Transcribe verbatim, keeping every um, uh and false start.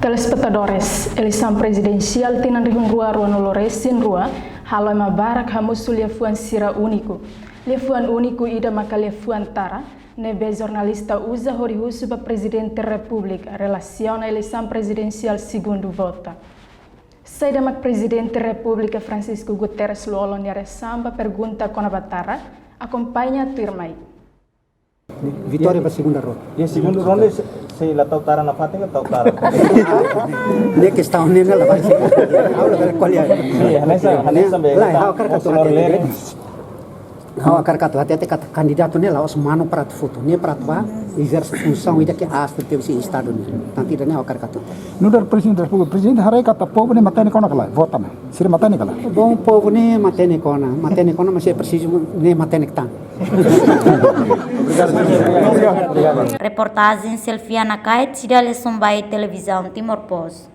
Telespetadores, eleisaun prezidensiál tinan rihun rua ruanulu resin rua halo ema barak hamosu liafuan sira úniku. Liafuan úniku ida maka liafuan tara ne'ebé jornalista uza hodi husu ba Prezidente Repúblika relasiona eleisaun prezidensiál segundu volta. Saida mak Prezidente Repúblika Francisco Guterres Lú-Olo nia reasaun ba pergunta kona-ba tara? Akompaña tuirmai. Vitória ba segunda ronda. Iha segundu ronda, se, se la tau tara nafatin ka tau tara? Ne'e kestaun ne'e la bá. Ha'u la bele ko'alia. Sin, hanesan, hanesan be, lae, ha'u hakarak atu hatete. Ha'u hakarak atu hatete katak kandidatu ne'e la'ós manu para atu foto, ne'e para atu bá ezerse funsaun ida ke aas tebes iha estadu ne'e. Tanba ida-ne'e ha'u hakarak atu. Nu'udar Prezidente Repúblika, Prezidente haree katak povu ne'e matenek ona ka lae, vota ne'e? Sira matenek ka lae? Bom, povu ne'e matenek ona, matenek ona, mas é preciso ne'e matenek tan. Reportajen Selviana Kait, Cidália Sombai, Televizaun Timor Post.